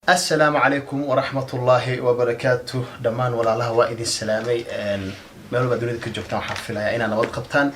Asalaamu calaykum waraxmatullaahi wabarakaatu. Dhammaan walaalaha waa idin salaamay meel walba dunida ka joogtaan. Waxaan filayaa inaad nabad qabtaan.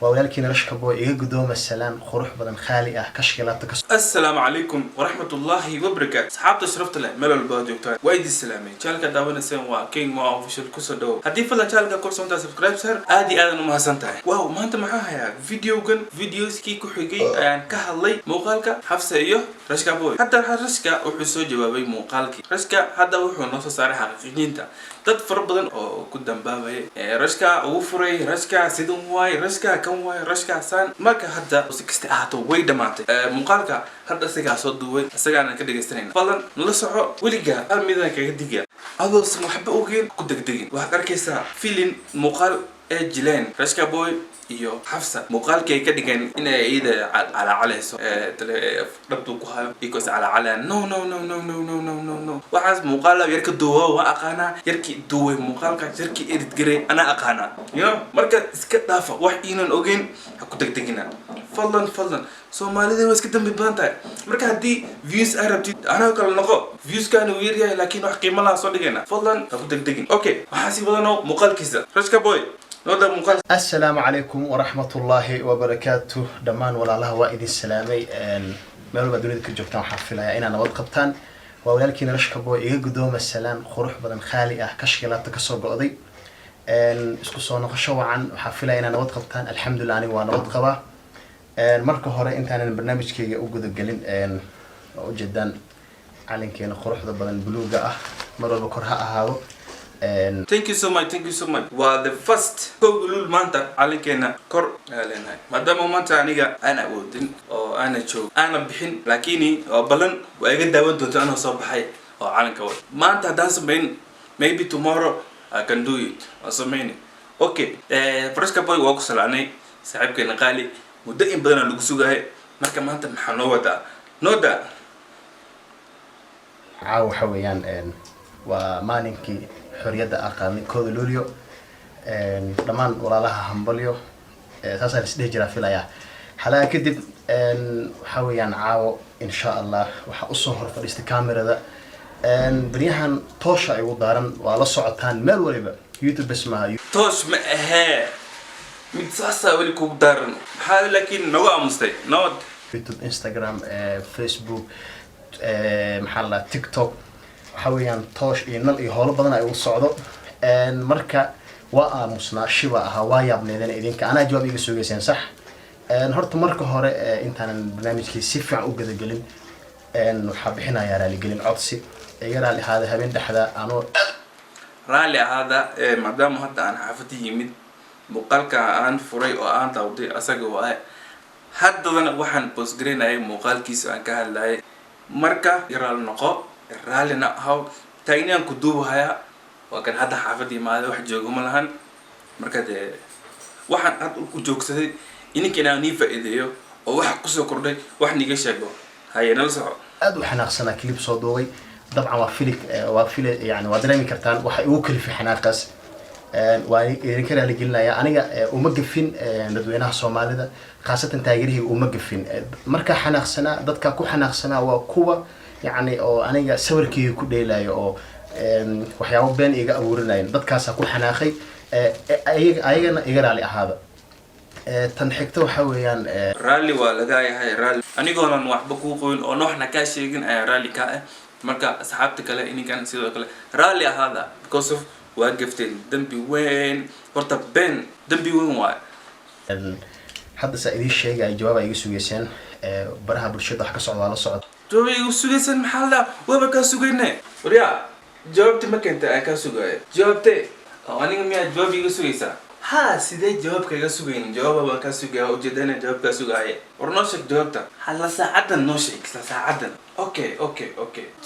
Waa walaalkiina Rashka Boy. Iga guddooma salaan qurux badan, khaali ah, kashkilaabta ka Asalaamu calaykum waraxmatullaahi wabarakaatu. Asxaabta sharafta leh, meel walba aad joogtaan, waa idin salaamay. Channelka daawanayseen waa King Mo Official, kusoo dhawow. Haddii fadlan channelka korsoontaa, subscribe sar. Aad iyo aadan u mahadsan tahay. Wow, maanta maxaa hayaa? Videogan videoskii ku xigay ayaan ka hadlay, muuqaalka Xafsa iyo Rashka Boy. Hadda Rashka wuxuu soo jawaabay muuqaalkii Rashka. Hadda wuxuu noo soo saaray xaqiiqiyiinta dad fara badan oo ku dambaabaya Rashka ugu furay, Rashka sidan waay, Rashka kan waay, Rashka saan. Marka hadda si kasta ahaato, way dhamaatay. Muuqaalka hadda isagaa soo duubay, isagaana ka dhegaystanayna. Fadlan nala soco. Weligaa hal midaan kaga diga: adoosan waxba ogeyn ku degdegin. Waxaad arkaysaa filin muuqaal ee jileen Rashka Boy iyo Xafsa, muuqaalkii ay ka dhigeen inay iyada calaacalayso, dhabtuu ku hayo iyagoo is calaacalayaan. No, no, no, no, no, no, no, no, no. Waxaas muuqaal yarka duuba waa aqaanaa, yarkii duubay muuqaalkaas, yarkii edit garay anaa aqaanaa. Marka iska dhaafa, wax iinan ogeyn ha ku degdegina, fadlan, fadlan. Soomaalida waa iska dambi badan tahay. Marka haddii views aa rabtid, anaa kale noqo. Viewskaani uu yaryahay, laakiin wax qiimo laha soo dhigayna. Fadlan ha ku degdegin. Okay, waxaa sii badanoo muuqaalkiisa Rashka Boy nooda muuqaal. Asalaamu calaykum waraxmatullaahi wabarakaatu. Dhammaan walaalaha waa idin salaamay meel walba dunida ka joogtaan. Waxaan filayaa inaad nabad qabtaan. Waa walaalkiina Rashka Boy. Iga guddooma salaan qurux badan, khaali ah, kashkilaabta kasoo go'day. Isku soo noqosho wacan. Waxaan filaya inaad nabad qabtaan. Alxamdulillah, aniga waa nabad qabaa. Marka hore, intaanan barnaamijkayga u gudagelin, waa ujeedaan calankeena quruxda badan, buluuga ah, mar walba kor ha ahaado. Thank you so much, thank you so much. Waa the first 1 Luul. Maanta calankeena kor ayaa leenahay, maadaama maanta aniga aan awoodin oo aana joog aana bixin, laakiin waa ballan, waa iga daawan doonta anoo soo baxay oo calanka wad. Maanta haddaan samayn, maybe tomorrow I can do it, waan samayni. Okay, Rashka Boy, waa ku salaanay, saaxiibkeena qaali. Muddo in badanaa lagu sugahay. Marka maanta maxaa noo wadaa? Nooda. Caawa waxa weeyaan waa maalinkii xorriyadda aan qaadnay, 1 Luulyo. Dhammaan walaalaha hambalyo, saasaa la isdhehi jiraa filayaa. Xalaha kadib, waxa weeyaan caawo insha Allah waxaa usoo hor fadhiistay camerada. Baryahan toosha ay ugu daaran, waa la socotaan meel waliba, YouTube bes maaha. Toosh ma ahee, mid saasaa weli kugu daaran. Maxaa laakiin nagu aamustay nabad? YouTube, Instagram, Facebook, maxaa la dhahaa, TikTok. Waxa weeyaan toosh iyo nal iyo howlo badan ay ugu socdo. Marka waa aamusnaa, shiba ahaa, waa yaabneedeen idinka, anaa jawaab iga sugayseen, sax. Horta marka hore, intaanan barnaamijkii si fiican u gudagelin, waxaa bixinayaa raaligelin, codsi. Iga raali ahaada habeen dhexda anoo Raalli ahaada, maadaama hadda aan xaafada yimid, muuqaalka aan furay oo aan daawday asaga waaye. Haddadana waxaan postgaraynayay muuqaalkiisa aan ka hadlayay. Marka raali noqo, raallina ahaw. Taagniyaan ku duubahayaa, waa kan hadda xaafada yimaada, wax joogo ma lahan. Marka dee waxaan hadda ku joogsaday ininka inaan nii faa'iideeyo oo waxa kusoo kordhay wax niga sheego. Haye, nala soco. Aad u xanaaqsanaa, clip soo duubay. Dabcan waa fili, waa fili, yani waa dareemi kartaan waxa igu kalifay xanaaqaas. Waa idinka raaligelinaya. Aniga uma gafin dadweynaha Soomaalida, khaasatan taageerihii uma gafin. Markaa xanaaqsanaa, dadka ku xanaaqsanaa waa kuwa yacni oo aniga sawirkayga ku dheelayo oo waxyaabo been iga abuurinayan. Dadkaasaa ku xanaaqay. Ayagana iga raali ahaada. Tan xigta waxa weeyaan Raalli waa lagaa yahay, raalli. Anigoonan waxba kuu qoyn oo waxna kaa sheegin ayaa raalli kaa ah. Marka asxaabta kale, ininkan sidoo kale raalli ahaada, because of waa gafteen dembi weyn. Horta been dembi weyn waay. Hadda saa idiin sheegaya, jawaab ay iga sugeyseen. Baraha bulshada wax ka socda waa la socda. Jawaab igu sugaysan maxaa la waaba kaa sugayne? Waryaa, jawaabti ma keentay aan kaa sugaayo? Jawaabte oo aniga miyaa jawaab iga sugaysaa? Ha, sidee jawaab kaga sugaynin? Jawaaba baan kaa sugaya, ujeeda inaan jawaab kaa sugaaye. War noo sheeg jawaabta, hala saacadan noo sheeg, isla saacadan. Okay,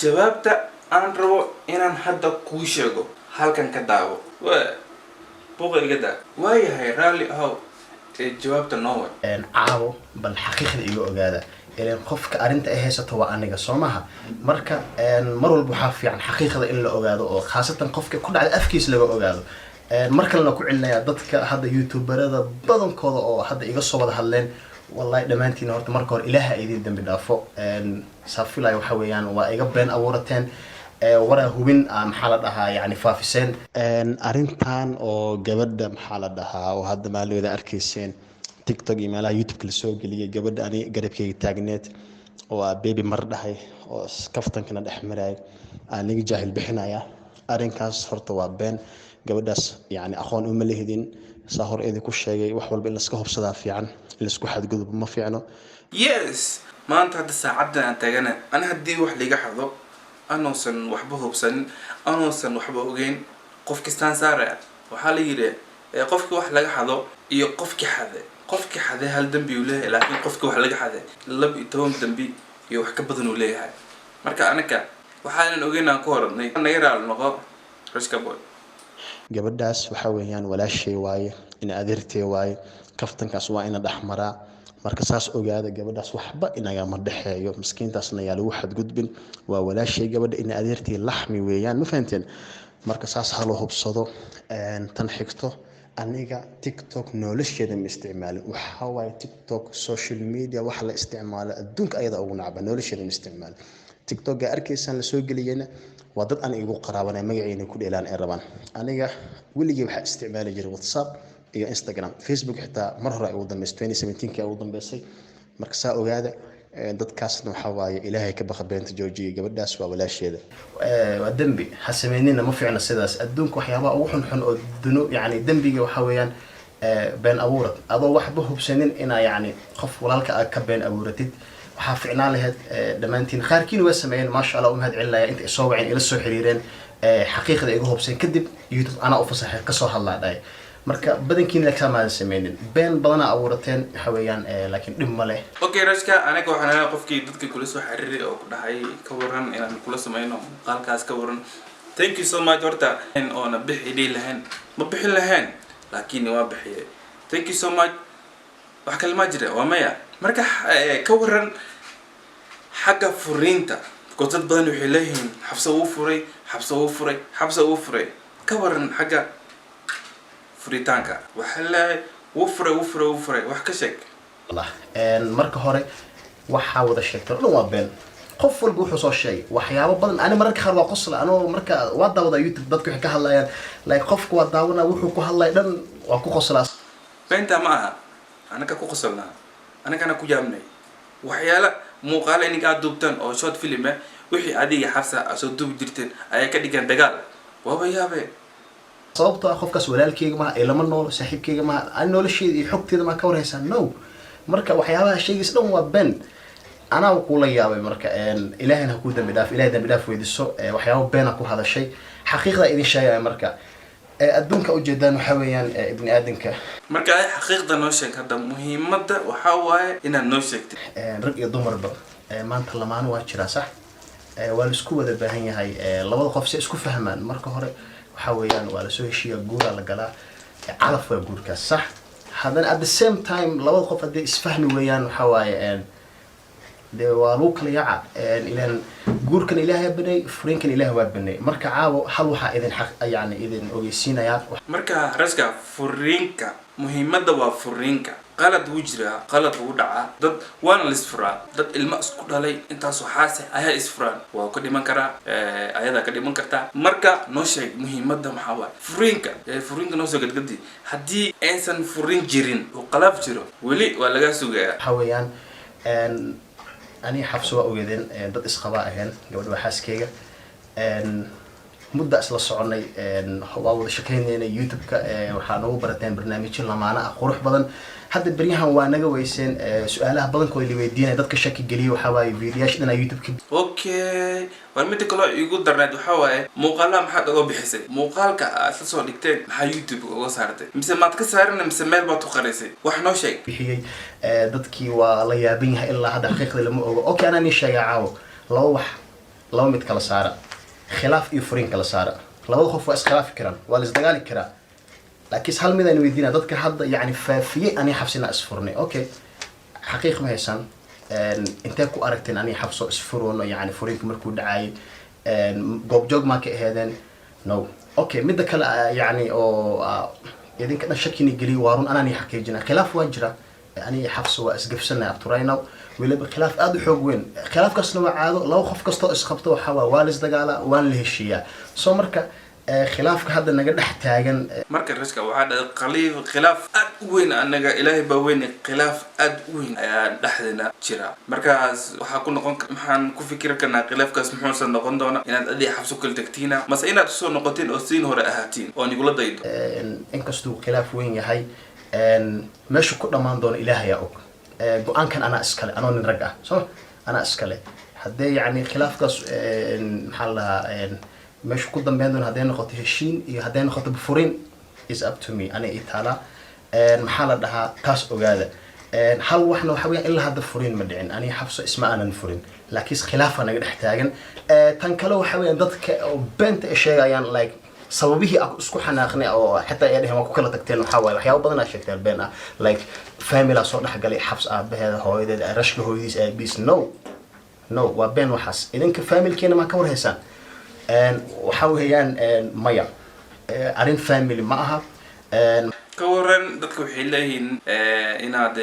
jawaabta aan rabo inaan hadda kuu sheego halkan ka daawo. Wa buuqa iga daa. Waayahay, raalli ahow, ee jawaabta noo wad. Caawo bal xaqiiqda iga ogaada. Ileen qofka arrinta ay haysato waa aniga, soo maha? Marka mar walba waxaa fiican xaqiiqda in la ogaado, oo khaasatan qofka ku dhacda afkiisa laga ogaado. Mar kalena ku celinaya, dadka hadda youtuberada badankooda oo hadda iga soo wada hadleen. Wallahi dhammaantiin horta marka hore Ilaaha idin dambi dhaafo. Saafilay waxa weeyaan waa iga been abuurateen, waraa hubin, maxaa la dhahaa, yani faafiseen arrintan oo gabadha, maxaa la dhahaa, oo hadda maalooda arkayseen TikTok iyo meelaha YouTube-ka lasoo geliyay, gabadha ani garabkeyga taagneed oo aa baby mar dhahay oo kaftankana dhex marayay, aan niga jaahil bixinaya. Arrinkaas horta waa been. Gabadhaas yani aqoon uma lehidin. Saa hore idinku sheegay, wax walba in laska hubsadaa fiican, in laisku xadgudub ma fiicno. Yes, maanta hadda saacaddan aan taagana, ani haddii wax liiga xado anoosan waxba hubsanin, anoosan waxba ogeyn, qof kastaan saaraya. Waxaa la yidhi qofkii wax laga xado iyo qofkii xade, qofkii xade hal dembi uu leeyahay, laakiin qofkii wax laga xade 12 dembi iyo wax ka badan uu leeyahay. Marka anaka waxaanan ogeyn aan ku horadnay, naga raali noqo, Rashka Boy. Gabadhaas waxa weeyaan walaashay waaye, in adeertay waaye, kaftankaas waa ina dhexmaraa. Marka saas ogaada, gabadhaas waxba inagama dhexeeyo. Miskiintaasna yaa lagu xadgudbin. Waa walaashay gabadha, ina adeertay laxmi weeyaan, ma fahanteen? Marka saas ha loo hubsado. Tan xigto, aniga TikTok nolosheeda ma isticmaalin. Waxaa waaye TikTok social media wax la isticmaalo adduunka ayada ugu nacba. Nolosheeda ma isticmaalin. TikTok arkaysaan lasoo geliyena waa dad aan igu qaraabanay, magaciina ku dheelaan ay rabaan. Aniga weligii waxaa isticmaali jiray WhatsApp iyo Instagram. Facebook xitaa mar hore ay ugu dambeysay, 2017 ugu dambeysay. Marka saa ogaada, dadkaasna waxaa waaye Ilaahay ka baqa, beenta joojiyay. Gabadhaas waa walaasheeda, waa dembi ha sameynina, ma fiicna sidaas. Adduunka waxyaabaha ugu xunxun oo duno, yani dembiga waxaa weeyaan been abuurad, adoo waxba hubsanin inaa yani qof walaalka aad ka been abuuratid. Waxaa ficnaan lahayd dhammaantiin, qaarkiin waa sameeyeen, maasha Allah, u mahad celinaya inta isoo waceen, ila soo xiriireen, xaqiiqda iga hubseen. Kadib YouTube anaa u fasaxay, kasoo hadlaa dhahay. Marka badankiin laakiin maadan sameynin, been badanaa abuurateen waxa weeyaan, laakiin dhib ma leh. Okay Rashka, aniga waxaan ahaa qofkii dadka kula soo xiriiray oo ku dhahay ka waran inaan kula sameyno muuqaalkaas, ka waran? Thank you so much. Horta oona bixi dhihi lahayn ma bixin lahayn, laakiin waa bixiyay. Thank you so much. Wax kale ma jira, waa maya. Marka ka waran xagga furiinta? Because dad badan waxay leeyihiin Xabsa wuu furay, Xabsa wuu furay, Xabsa wuu furay. Ka waran xagga furitaanka? Waxaa leeyahay wuu furay, wuu furay, wuu furay, wax ka sheeg. Marka hore waxaa wada sheegtay o dhan waa been. Qof walba wuxuu soo sheegay waxyaabo badan. Ani mararka qaar waa qosla anoo marka waa daawada YouTube, dadku waxay ka hadlayaan, like qofka waa daawana, wuxuu ku hadlaya dhan waa ku qoslaa. Beentaa ma aha, anaka ku qosolnaa, anagana ku yaabnay waxyaala muuqaalo ininka aad duubtaan oo short film eh, wixii adiga Xabsa aad soo duubi jirteen ayaa ka dhigan dagaal. Waaba yaabe. Sababtoo ah qofkaas walaalkeyga maha, ilama noolo, saaxiibkeyga maha, ani nolosheeda iyo xogteeda maa ka warhaysaa? No. Marka waxyaabaha sheegaysa dhan waa been, anaa kula yaabay. Marka Ilaahayna ha kuu dambi dhaaf, Ilahay dambi dhaaf weydiso. Waxyaaba beena ku hadashay, xaqiiqda idin sheegaya. Marka adduunka ujeedaan waxaa weeyaan ibni aadamka. Marka ay xaqiiqda noo sheeg hadda, muhiimadda waxaa waaye inaad noo sheegtid. Rag iyo dumarba maanta lamaano waa jiraa, sax, waa la isku wada baahan yahay. Labada qof si isku fahmaan marka hore waxaa weeyaan waa lasoo heshiiya, guuraa la galaa, calaf waa guurkaas, sax. Haddana at the same time labada qof hadday isfahmi weeyaan, waxaa waaye dee waa lagu kala yaaca. Ilaan guurkan Ilaahay banay, furiinkan Ilaah waa banay. Marka caawo hal waxaa idin xaq yani idin ogeysiinayaa. Marka Rashka, furiinka muhiimadda waa furiinka. Qalad wuu jiraa, qalad wuu dhacaa, dad waana la isfuraa. Dad ilmo isku dhalay, intaasoo xaase ayaa isfuraan. Waa ka dhiman karaa, ayadaa ka dhiman kartaa. Marka noo sheeg muhiimadda maxaa waaye furiinka? Furiinka noo soo gadgadi. Haddii aysan furin jirin oo qalaaf jiro, weli waa lagaa sugayaa. Waxaa weeyaan aniga Xabso waa ogeedeen, dad isqabaa aheen. Gabadha waa xaaskeyga, mudda isla soconay, waa wada shaqeyneynay. YouTube-ka waxaa noogu barateen barnaamijyo lamaana ah qurux badan. Hadda beryahan waa naga weyseen. Su-aalaha badankooda la weydiinaya, dadka shaki geliya, waxaa waaye videoyaasha dhanaa YouTube-ka. Okay, war midda kaloo igu darneed waxaa waaye muuqaalaha maxaad uga bixisay? Muuqaalka aad la soo dhigteen maxaa YouTube uga saartay? Mise maad ka saarin, mise meel baad ku qarisay? Wax noo sheeg. Bixiyey, dadkii waa la yaaban yahay, ilaa hadda xaqiiqda lama ogo. Okay, anaa nii sheegaa caawo laba wax, laba mid kala saara: khilaaf iyo furiin kala saara. Labada qof waa iskhilaafi karaan, waa la isdagaali karaa, laakiin hal mid aan weydiinaa dadka hadda yani faafiyey ani Xabsina isfurnay. Okay, xaqiiq ma haysan. Intee ku aragteen ani Xabso isfuroono? Yani furiinka markuu dhacayay goobjoog maa ka aheedeen? No. Okay, midda kale, yani oo idinka dhan shakini geliyo, waa run, anaan xaqiijina khilaaf waa jira. Aniga Xafsa waa isgafsanay up to right now, weliba khilaaf aada u xoog weyn. Khilaafkaasna waa caado, laba qof kastoo isqabto waxaa waa la isdagaalaa, waana la heshiiyaa. So marka khilaafka hadda naga dhex taagan Marka Rashka waxaa dhahay qaliif khilaaf aad u weyn, anaga Ilaahay baa weyn, khilaaf aad u weyn ayaa dhexdeena jira. Markaas waxaa ku noqon, maxaan ku fikiri karnaa khilaafkaas muxuusan noqon doona? Inaad adii Xabso kala tagtiina, mase inaad usoo noqotiin oo siin hore ahaatiin oo nigula daydo? Inkastuu khilaaf weyn yahay, meeshu ku dhammaan doono Ilaahayaa og. Go-aankan anaa iskale, anoo nin rag ah, soo anaa iskale. Haddee yacni khilaafkaas, maxaa la dhahaa, meeshu ku dambeyn doono, hadday noqoto heshiin iyo hadday noqoto furin, is up to me, aniga i taalaa. Maxaa la dhahaa, taas ogaada. Hal waxna waxa weeyaan, ilaa hadda furin ma dhicin, aniga Xafso isma aanan furin, laakiin khilaafa naga dhex taagan. Tan kale waxa weeyaan, dadka oo beenta ay sheegayaan, like sababihii aan isku xanaaqnay oo xitaa ay dheheen waa ku kala tagteen, waxaa waaye waxyaabo badan aa sheegteen been ah, like family aa soo dhexgalay, Xabs aabaheeda, hooyadeed, Rashka hooyadiis, aabiis. No, no, waa been waxaas. Idinka familkeena maa ka warhaysaan? Waxa weeyaan maya, arrin family ma aha. Ka waran dadka waxay leeyihiin inaad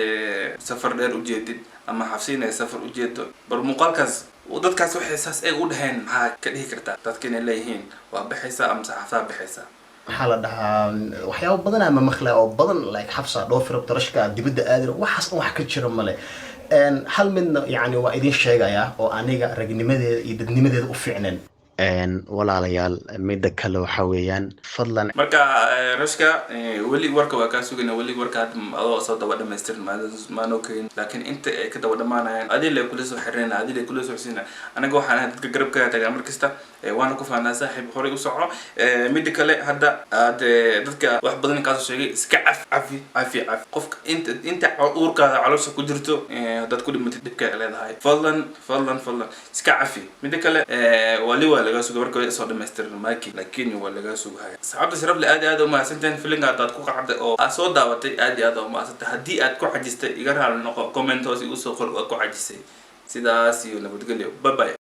safar dheer ujeedid ama Xabsi inay safar ujeedo? Bar muuqaalkaas dadkaas waxay saas ay u dhaheen, maxaa ka dhihi kartaa dadka inay leeyihiin waa baxaysaa ama saxaaftaa baxaysaa? Maxaa la dhahaa, waxyaabo badan ama maqla oo badan, like Xabsa dhoofi rabto, Rashka dibadda aadi, waxaas dhan wax ka jira male. Hal midna yani waa idin sheegayaa oo aniga ragnimadeeda iyo dadnimadeeda u fiicneen. Walaalayaal, midda kale waxa weeyaan, fadlan. Marka Rashka, weli warka waa kaa sugayna. Weli warka hadda adoo soo daba dhamaystirin maanoo keenin, laakiin inta ay ka daba dhamaanayaan adii lay kula soo xiriirina, adii lay kula soo xisiina. Anaga waxaan ahay dadka garabkaaga tagaa mar kasta, waana ku faanaa. Saaxiib, horay u soco. Midda kale, hadda aad dadka wax badan kaasoo sheegay, iska caf, cafi, cafi, cafi qofka inta uurkaada caloosha ku jirto. Haddaad ku dhimatid dhibka ay leedahay. Fadlan, fadlan, fadlan iska cafi. Midda kale, wali waa lagaa sugay warka soo dhamaystiran maki, laakiin waa lagaa sugahaya. Saxaabta sharaf le, aad iyo aad umahadsantahin. Filinka haddaad ku qacday oo aad soo daawatay, aad iyo aad umahadsantahay. Haddii aad ku cajistay, iga raali noqo, comment hoos igu soo qor waa ku cajisay. Sidaas iyo nabadgelyo, bye bye.